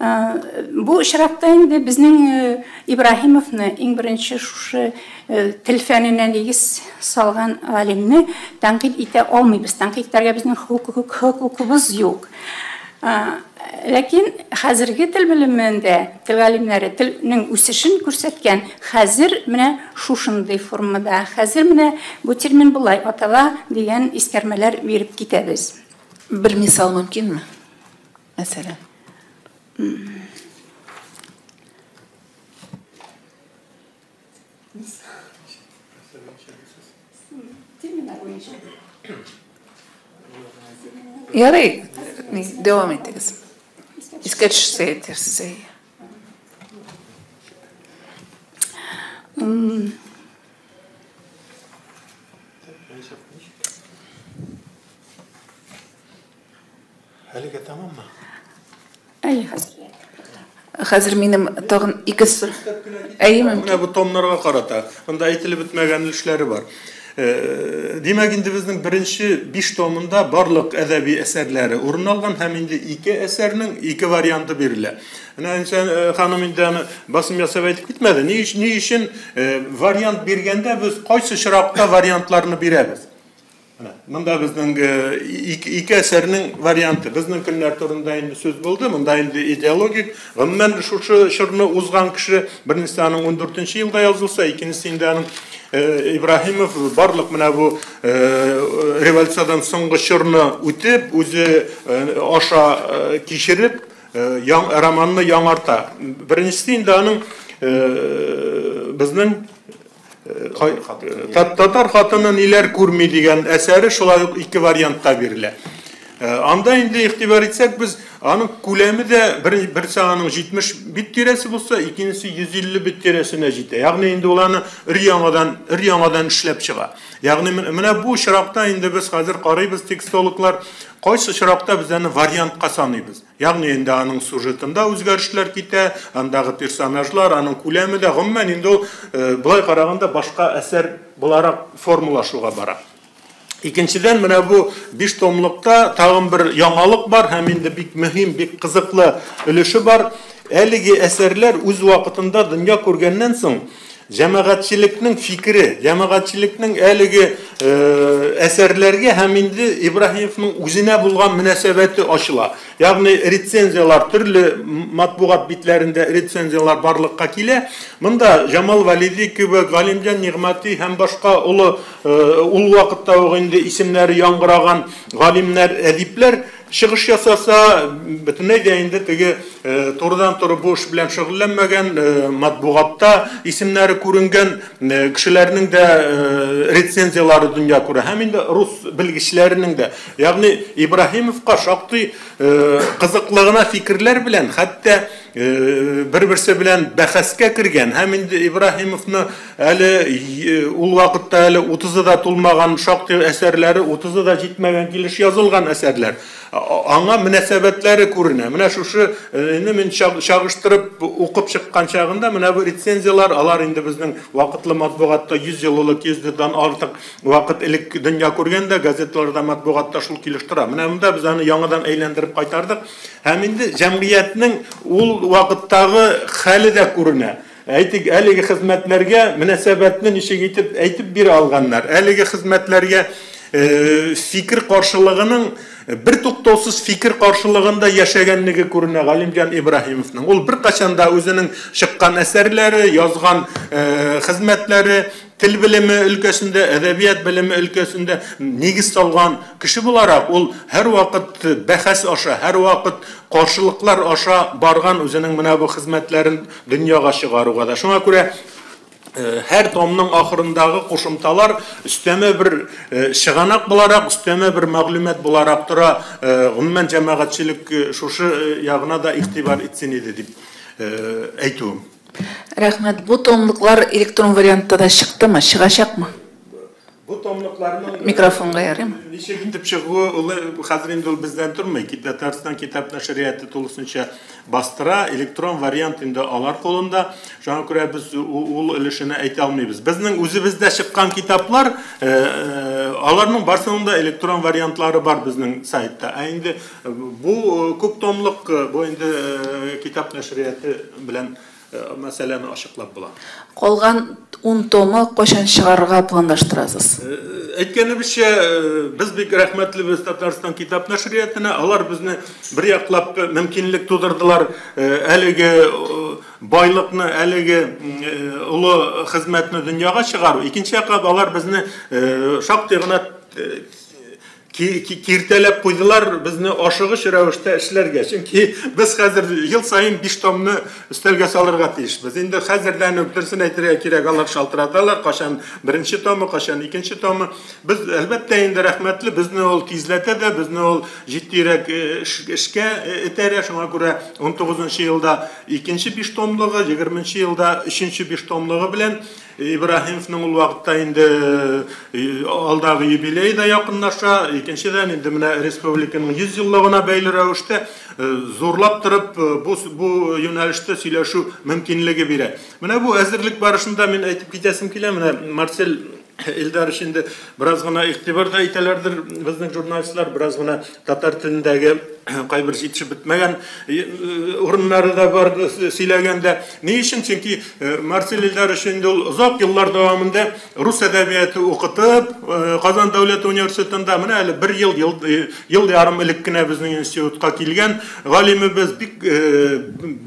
Бу очракта инде безнең Ибраһимовны иң беренче шушы тел фәненә нигез салган галимне тәнкыйть итә алмыйбыз. Тәнкыйть итәргә безнең хокукыбыз юк. Ләкин хәзерге тел белемендә тел галимнәре телнең үсешен күрсәткән, хәзер менә шушындый формада, хәзер менә бу термин болай атала дигән искәрмәләр биреп китәбез. Бер мисал мөмкинме? Мәсәлән. Терминнар буенча. Ярый, дәвам итегез. Искә төшсә әйтерсез. Әйе. Әлегә тәмаммы? Әйе, хәзер. Хәзер минем тагын ике Әйе, Менә бу томнарга карата. Монда әйтелеп бетмәгән өлешләре бар. Димәк, инде безнең беренче 5 томында барлык әдәби әсәрләре урын алган һәм инде ике әсәрнең ике варианты бирелә. Менә Әнисә ханым инде аны басым ясап әйтеп китмәде. Ни өчен вариант биргәндә без кайсы очракта вариантларны бирәбез? Монда безнең ике әсәрнең варианты. Безнең көннәр турында инде сүз булды. Монда инде идеологик, гомумән шушы чорны узган кеше, беренчесе аның 14 елда язылса, икенчесе инде аның Ибраһимов барлык менә бу революциядән соңгы чорны үтеп, үзе аша кичереп, романны яңарта. Беренчесе инде аның безнең Татар хатыны ниләр күрми дигән әсәре шулай ук ике вариантта бирелә. Анда инде игътибар итсәк, без аның күләме дә берсе аның 70 бит тирәсе булса, икенчесе 150 бит тирәсенә җитә. Ягъни инде ул аны өр-яңадан эшләп чыга. Ягъни менә бу очракта инде без хәзер карыйбыз текстологлар, кайсы очракта без аны вариантка саныйбыз. Ягъни инде аның сюжетында үзгәрешләр китә, андагы персонажлар, аның күләме дә гомумән инде ул болай караганда башка әсәр буларак формалашуга бара. Икенчедән, менә бу 5 томлыкта тагын бер яңалык бар һәм инде бик мөһим, бик кызыклы өлеше бар. Әлеге әсәрләр үз вакытында дөнья күргәннән соң җәмәгатьчелекнең фикере, җәмәгатьчелекнең әлеге әсәрләргә һәм инде Ибраһимовның үзенә булган мөнәсәбәте ачыла. Ягъни рецензиялар, төрле матбугат битләрендә рецензиялар барлыкка килә. Монда Җамал Вәлиди кебек, Галимҗан Нигъмәти һәм башка олы ул вакытта ук инде исемнәре яңгыраган галимнәр, әдипләр чыгыш ясаса, бөтенләй дә инде теге турыдан-туры бу эш белән шөгыльләнмәгән, матбугатта исемнәре күренгән кешеләрнең дә рецензиялары дөнья күрә. Һәм инде рус белгечләренең дә. Ягъни Ибраһимовка шактый кызыклы гына фикерләр белән, хәтта бер-берсе белән бәхәскә кергән һәм инде Ибраһимовны әле ул вакытта әле 30-ы да тулмаган шактый әсәрләре, 30-ы да җитмәгән килеш язылган әсәрләр. Аңа мөнәсәбәтләре күренә. Менә шушы мин чагыштырып укып чыккан чагында менә бу рецензияләр, алар инде безнең вакытлы матбугатта 100 еллык, 100 елдан артык вакыт элек дөнья күргәндә газеталарда, матбугатта шул килеш тора. Менә монда без аны яңадан әйләндереп кайтардык. Һәм инде җәмгыятьнең ул вакыттагы хәле дә күренә. Әйтик, әлеге хезмәтләргә мөнәсәбәтне ничек итеп әйтеп бирә алганнар. Әлеге хезмәтләргә фикер каршылыгының бер туктаусыз фикер каршылыгында яшәгәнлеге күренә Галимҗан Ибраһимовның. Ул беркайчан да үзенең чыккан әсәрләре, язган хезмәтләре тел белеме өлкәсендә, әдәбият белеме өлкәсендә нигез салган кеше буларак, ул һәрвакыт бәхәс аша, һәрвакыт каршылыклар аша барган үзенең менә бу хезмәтләрен дөньяга чыгаруга да. Шуңа күрә һәр томның ахырындагы кушымталар өстәмә бер чыганак буларак, өстәмә бер мәгълүмат буларак тора. Гомумән җәмәгатьчелек шушы ягына да игътибар итсен иде дип әйтүем. Рәхмәт. Бу томлыклар электрон вариантта да чыктымы, чыгачакмы? Бу томлыкларның микрофонга ярыймы? Ничек итеп чыгуы, ул хәзер инде ул бездән тормый. Татарстан китап нәшрияты тулысынча бастыра, электрон вариант инде алар кулында. Шуңа күрә без ул өлешенә әйтә алмыйбыз. Безнең үзебездә чыккан китаплар, аларның барсының да электрон вариантлары бар безнең сайтта. Ә инде бу күп томлык, бу инде китап нәшрияты белән мәсьәләне ачыклап була. Калган 10 томы кайчан чыгарырга планлаштырасыз? Әйткәнебезчә, без бик рәхмәтлебез Татарстан китап нәшриятына. Алар безне бер яклап мөмкинлек тудырдылар әлеге байлыкны, әлеге олы хезмәтне дөньяга чыгару. Икенче яклап алар безне шактый гына Киртәләп куйдылар безне ашыгыч рәвештә эшләргә. Чөнки без хәзер ел саен 5 томны өстәлгә салырга тиешбез. Инде хәзердән үк дөресен әйтергә кирәк, алар шалтыраталар, кашан беренче томы, кашан икенче томы. Без әлбәттә инде рәхмәтле, безне ул тизләтә дә, безне ул җитдирәк эшкә этәрә. Шуңа күрә 19 елда икенче 5 томлыгы, 20 елда өченче 5 томлыгы белән Ибраһимовның ул вакытта инде алдагы юбилей да якынлаша, икенчедән инде менә республиканың 100 еллыгына бәйле рәвештә зурлап торып бу юнәлештә сөйләшү мөмкинлеге бирә. Менә бу әзерлек барышында мин әйтеп китәсем килә, менә Марсель Илдарович инде бераз гына игътибар да итәләрдер безнең журналистлар, бераз гына татар телендәге кайбер җитешеп бетмәгән урыннары да бар сөйләгәндә. Ни өчен? Чөнки Марсель Илдарович инде ул озак еллар дәвамында рус әдәбияты укытып, Казан дәүләт университетында менә әле бер ел, ел ярым элек кенә безнең институтка килгән галимебез, бик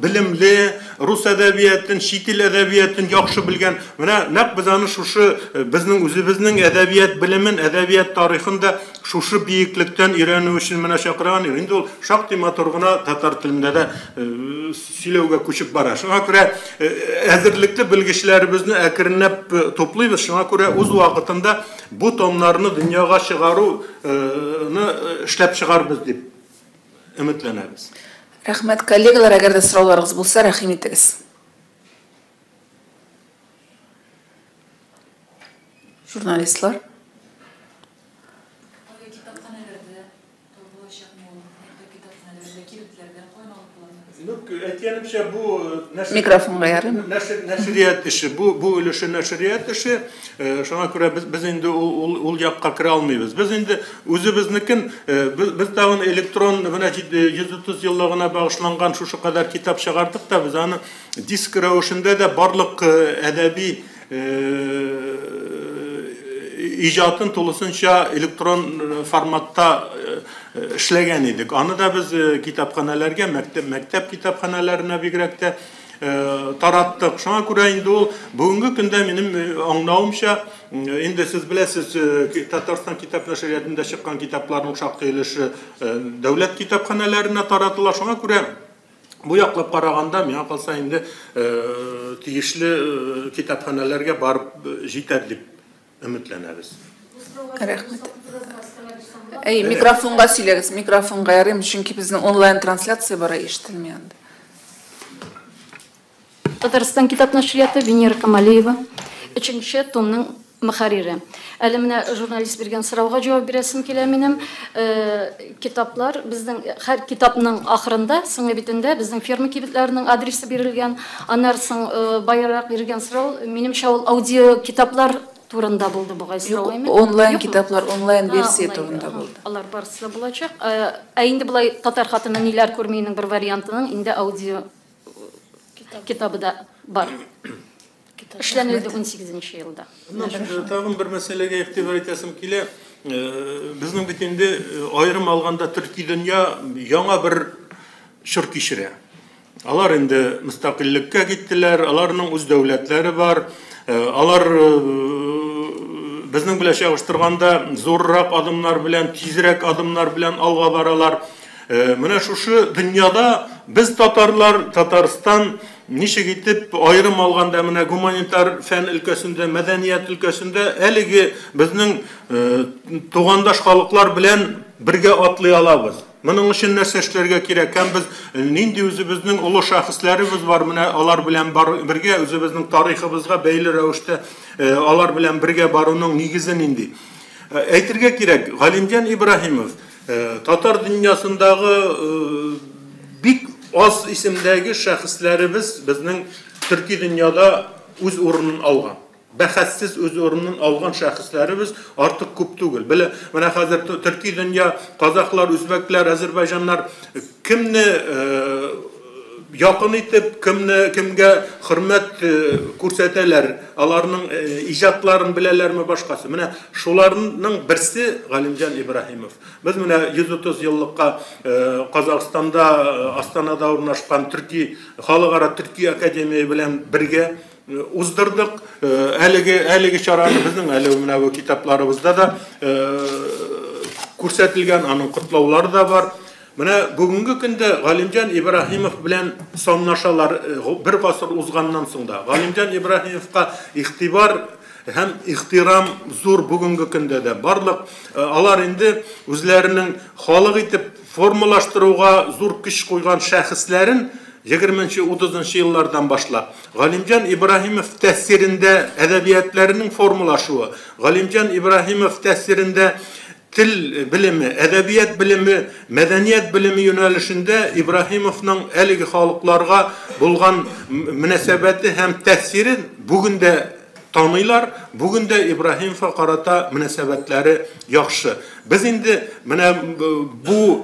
белемле, рус әдәбиятын, чит ил әдәбиятын яхшы белгән. Менә нәкъ без аны шушы безнең үзебезнең әдәбият белемен, әдәбият тарихын да шушы биеклектән өйрәнү өчен менә чакырган. Инде ул шактый матур гына татар телендә дә сөйләүгә күчеп бара. Шуңа күрә әзерлекле белгечләребезне әкренләп туплыйбыз. Шуңа күрә үз вакытында бу томнарны дөньяга чыгаруны эшләп чыгарбыз дип өметләнәбез. Рәхмәт, коллегалар, әгәр дә сорауларыгыз булса, рәхим итегез. Журналистлар. Әйткәнемчә, бу микрофонга ярыймы? Нәшрият эше, бу өлеше нәшрият эше. Шуңа күрә без инде ул якка керә алмыйбыз. Без инде үзебезнекен, без тагын электрон менә 130 еллыгына багышланган шушы кадәр китап чыгардык та, без аны диск рәвешендә дә барлык әдәби иҗатын тулысынча электрон форматта эшләгән идек. Аны да без китапханәләргә, мәктәп китапханәләренә бигрәк тә тараттык. Шуңа күрә инде ул бүгенге көндә минем аңлавымча, инде сез беләсез, Татарстан китап нәшриятында чыккан китапларның шактый өлеше дәүләт китапханәләренә таратыла. Шуңа күрә бу яклап караганда, миңа калса инде тиешле китапханәләргә барып җитәр дип өметләнәбез. Рәхмәт. Әй, микрофонга сөйләгез, микрофонга ярыйм, чөнки безнең онлайн трансляция бара, ишетелми анда. Татарстан китап нәшрияты, Венера Камалиева, 3нче томның мөхәррире. Әле менә журналист биргән сорауга җавап бирәсем килә минем. Китаплар безнең һәр китапның ахырында, соңгы битендә безнең ферма кибетләренең адресы бирелгән. Аннан соң баярак бирелгән сорау, минемчә, ул аудио китаплар турында булды бугай сорау, әйме? Онлайн китаплар, онлайн версия турында булды. Алар барысы да булачак. Ә инде болай татар хатыны ниләр күрмиенең бер вариантының инде аудио китабы да бар. Эшләнелде 18 елда. Тагын бер мәсьәләгә игътибар итәсем килә. Безнең бит инде аерым алганда төрки дөнья яңа бер чор кичерә. Алар инде мөстәкыйльлеккә киттеләр, аларның үз дәүләтләре бар. Алар безнең белән чагыштырганда зуррак адымнар белән, тизрәк адымнар белән алга баралар. Менә шушы дөньяда без татарлар, Татарстан ничек итеп аерым алганда менә гуманитар фән өлкәсендә, мәдәният өлкәсендә әлеге безнең тугандаш халыклар белән бергә атлый алабыз. Моның өчен нәрсә эшләргә кирәк? Һәм без нинди үзебезнең олы шәхесләребез бар, менә алар белән бергә үзебезнең тарихыбызга бәйле рәвештә алар белән бергә баруның нигезе нинди? Әйтергә кирәк, Галимҗан Ибраһимов татар дөньясындагы бик аз исемдәге шәхесләребез безнең төрки дөньяда үз урынын алган. Бәхәссез үз урынын алган шәхесләребез артык күп түгел. Белә, менә хәзер төрки дөнья, казахлар, үзбәкләр, әзербайҗаннар кемне якын итеп, кемгә хөрмәт күрсәтәләр, аларның иҗатларын беләләрме башкасы. Менә шуларның берсе Галимҗан Ибраһимов. Без менә 130 еллыкка Казахстанда, Астанада урнашкан төрки, халыкара төрки академия белән бергә уздырдык. Әлеге чараны безнең әле менә бу китапларыбызда да күрсәтелгән, аның котлаулары да бар. Менә бүгенге көндә Галимҗан Ибраһимов белән санлашалар бер гасыр узганнан соң да. Галимҗан Ибраһимовка игътибар һәм ихтирам зур бүгенге көндә дә. Барлык алар инде үзләренең халык итеп формалаштыруга зур көч куйган шәхесләрен 20-30 еллардан башлап Галимҗан Ибраһимов тәэсирендә әдәбиятләренең формалашуы, Галимҗан Ибраһимов тәэсирендә тел белеме, әдәбият белеме, мәдәният белеме юнәлешендә Ибраһимовның әлеге халыкларга булган мөнәсәбәте һәм тәэсирен бүген дә таныйлар, бүген дә Ибраһимовка карата мөнәсәбәтләре яхшы. Без инде менә бу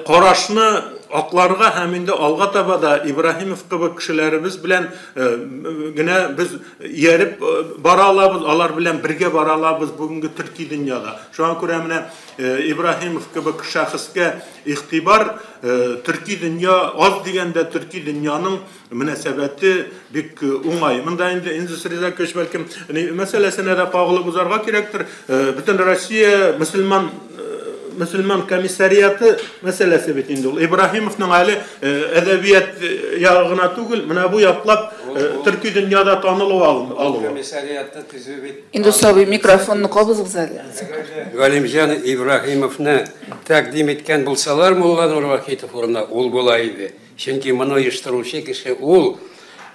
карашны акларга һәм инде алга таба да Ибраһимов кебек кешеләребез белән генә без ияреп бара алабыз, алар белән бергә бара алабыз бүгенге төрки дөньяда. Шуңа күрә менә Ибраһимов кебек шәхескә игътибар төрки дөнья аз дигәндә төрки дөньяның мөнәсәбәте бик уңай. Монда инде Индус Ризакович бәлкем мәсьәләсенә дә кагылып узарга кирәктер. Бөтен Россия мөселман комиссариаты мәсьәләсе бит инде ул. Ибраһимовның әле әдәбият ягы гына түгел, менә бу яклап төрки дөньяда танылу алуы. Комиссариатны төзү бит. Индус абый, микрофонны кабызыгыз әле. Галимҗан Ибраһимовны тәкъдим иткән булсалар Мулланур Вахитов урынына, ул була иде. Чөнки моны оештыручы кеше ул.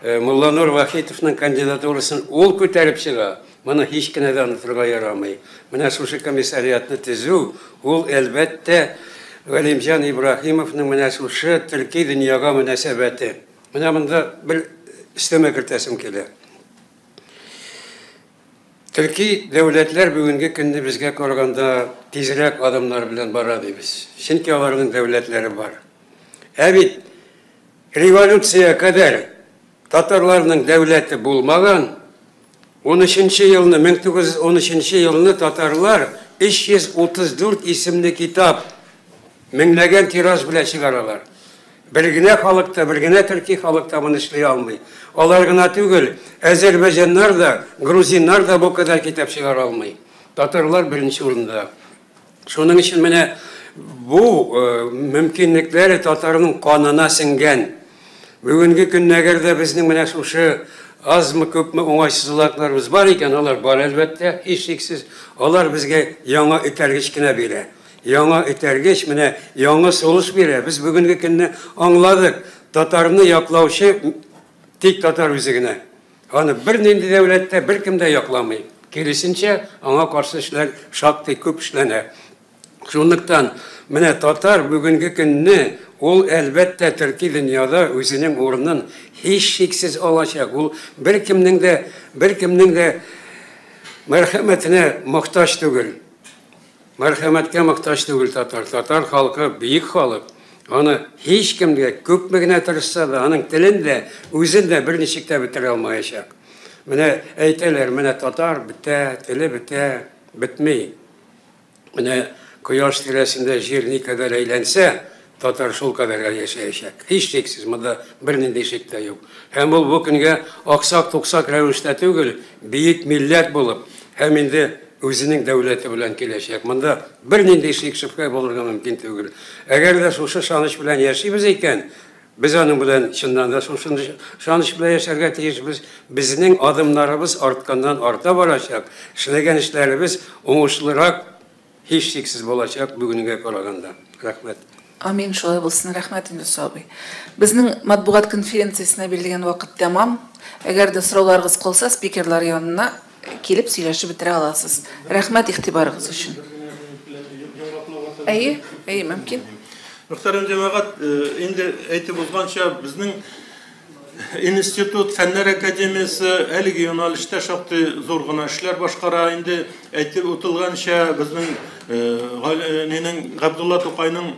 Мулланур Вахитовның кандидатурасын ул күтәреп чыга. Моны һич кенә дә онытырга ярамый. Менә шушы комиссариатны төзү, ул әлбәттә Галимҗан Ибраһимовның менә шушы төрки дөньяга мөнәсәбәте. Менә монда бер өстәмә кертәсем килә. Төрки дәүләтләр бүгенге көнне безгә караганда тизрәк адымнар белән бара дибез. Чөнки аларның дәүләтләре бар. Ә бит революция кадәр татарларның дәүләте булмаган. 13 елны, 1913 елны татарлар 334 исемле китап меңләгән тираж белән чыгаралар. Бер генә халыкта, бер генә төрки халыкта моны эшли алмый. Алар гына түгел, әзербайҗаннар да, грузиннар да бу кадәр китап чыгара алмый. Татарлар беренче урында. Шуның өчен менә бу мөмкинлекләре татарның канына сеңгән. Бүгенге көннәрдә әгәр дә безнең менә шушы азмы күпме уңайсызлыкларыбыз бар икән, алар бар әлбәттә, һичшиксез. Алар безгә яңа этәргеч кенә бирә. Яңа этәргеч, менә яңа сулыш бирә. Без бүгенге көнне аңладык, татарны яклаучы тик татар үзе генә. Аны бернинди дәүләттә беркем дә якламый. Киресенчә, аңа каршы эшләр шактый күп эшләнә. Шунлыктан менә татар бүгенге көнне ул әлбәттә төрки дөньяда үзенең урынын һичшиксез алачак. Ул беркемнең дә мәрхәмәтенә мохтаҗ түгел. Мәрхәмәткә мохтаҗ түгел татар. Татар халкы бөек халык. Аны һичкемгә күпме генә тырышса да, аның телен дә, үзен дә берничек тә бетерә алмаячак. Менә әйтәләр, менә татар бетә, теле бетә, бетми. Менә кояш тирәсендә җир никадәр әйләнсә, татар шул кадәр яшәячәк. Һичшиксез, монда бернинди шик тә юк. Һәм ул бу көнгә аксак-туксак рәвештә түгел, бөек милләт булып, һәм инде үзенең дәүләте белән киләчәк. Монда бернинди шик-шөбһә булырга мөмкин түгел. Әгәр дә шушы ышаныч белән яшибез икән, без аның белән чыннан да шушы ышаныч белән яшәргә тиешбез. Безнең адымнарыбыз артканнан арта барачак, эшләгән эшләребез уңышлырак һичшиксез булачак бүгенгә караганда. Рәхмәт. Амин, шулай булсын. Рәхмәт, Индус абый. Безнең матбугат конференциясенә бирелгән вакыт тәмам. Әгәр дә сорауларыгыз калса, спикерлар янына килеп сөйләшеп бетерә аласыз. Рәхмәт игътибарыгыз өчен. Әйе, әйе, мөмкин. Мөхтәрәм җәмәгать, инде әйтеп узганча, безнең институт, Фәннәр академиясе әлеге юнәлештә шактый зур гына эшләр башкара. Инде әйтеп үтелгәнчә, безнең Габдулла Тукайның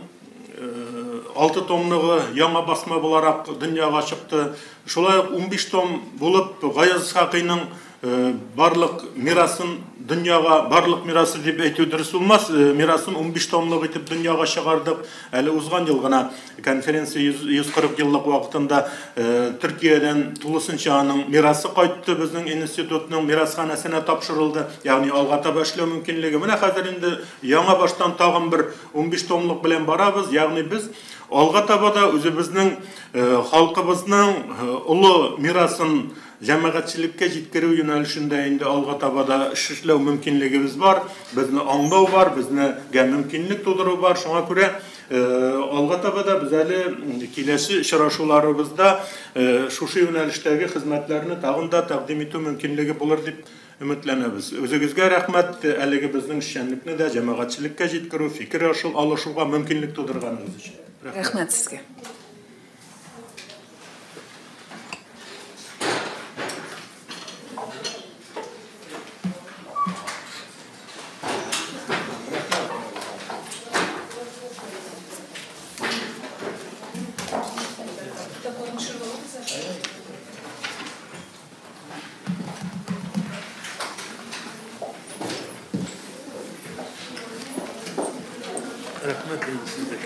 6 томлыгы яңа басма буларак дөньяга чыкты. Шулай ук 15 том булып Гаяз Исхакыйның барлык мирасын дөньяга, барлык мирасы дип әйтү дөрес булмас, мирасын 15 томлык итеп дөньяга чыгардык. Әле узган ел гына конференция 140 еллык вакытында Төркиядән тулысынча аның мирасы кайтты, безнең институтның мирасханәсенә тапшырылды. Ягъни алга таба эшләү мөмкинлеге. Менә хәзер инде яңа баштан тагын бер 15 томлык белән барабыз. Ягъни без алга таба да үзебезнең халкыбызның олы мирасын җәмәгатьчелеккә җиткерү юнәлешендә инде алга таба да эшләү мөмкинлегебез бар, безне аңлау бар, безгә мөмкинлек тудыру бар. Шуңа күрә алга таба да без әле киләсе очрашуларыбызда шушы юнәлештәге хезмәтләрне тагын да тәкъдим итү мөмкинлеге булыр дип өметләнәбез. Үзегезгә рәхмәт, әлеге безнең эшчәнлекне дә җәмәгатьчелеккә җиткерү, фикер алышуга мөмкинлек тудырганыгыз өчен. Рәхмәт сезгә. Рәхмәт инде сезгә.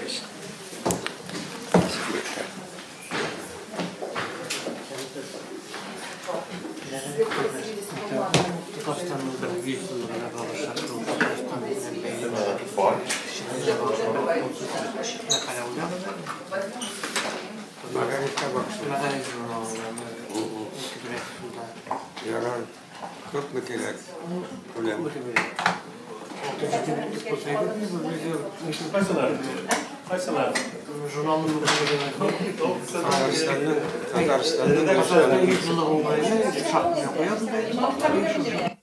Ярар, күпме кирәк? Күләм. Кайсылар? Татарстанның